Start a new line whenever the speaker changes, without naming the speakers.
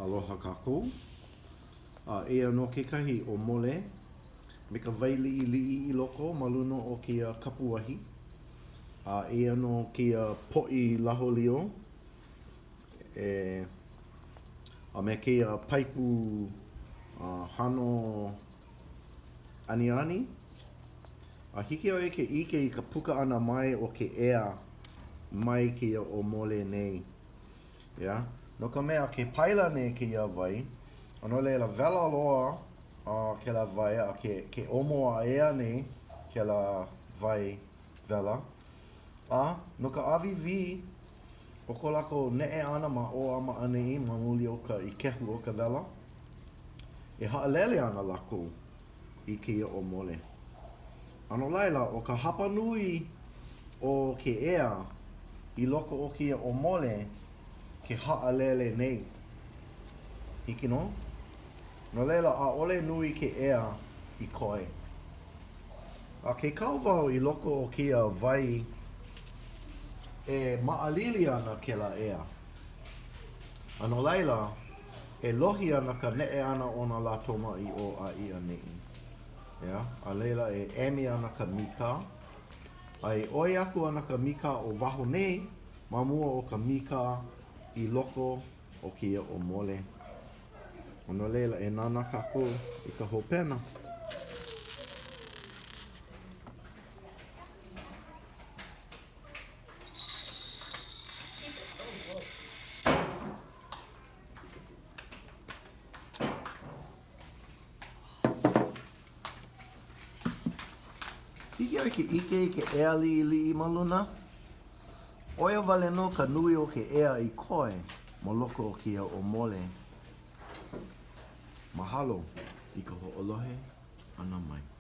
Aloha kākou. A eia nō kekahi ʻōmole me ka wai liʻiliʻi i loko ma luna o kēia kapuahi. A eia nō kēia poʻi laholio e a me kēia paipu hano aniani. A hiki iā ʻoe ke ʻike i ka puka ʻana mai o ke ea mai kēia ʻōmole nei. ʻEā? No ka mea, ke paila nei kēia wai, a no laila, wela loa uh, kēlā wai, a ke, ke omo aʻe nei kēlā wai wela. A no ka ʻāwīwī o ko lākou neʻe ʻana ma ʻō a ma ʻaneʻi ma muli o ka ikehu o ka wela, e haʻalele ana lākou i kēia ʻōmole. A no laila, ʻo ka hapanui o ke ea i loko o kēia ʻōmole ke haʻalele nei. Hiki nō? No laila, ʻaʻole nui ke ea i koe. A ke kau wau i loko o kēia wai, e maʻalili ana kēlā ea. A no laila, e lohi ana ka neʻe ʻana o nā lātoma i ʻō a i ʻaneʻi. ʻEā, a laila e emi ana ka mīkā, a e ʻoi aku ana ka mīkā o waho nei ma mua o ka mīkā i loko o kēia ʻōmole. A no laila, e nānā kākou i ka hopena. Hiki iā ʻoe ke ʻike i ke ea liʻiliʻi ma luna? ʻO ia wale nō ka nui o ke ea i koe ma loko o kēia ʻōmole. Mahalo i ka hoʻolohe ʻana mai.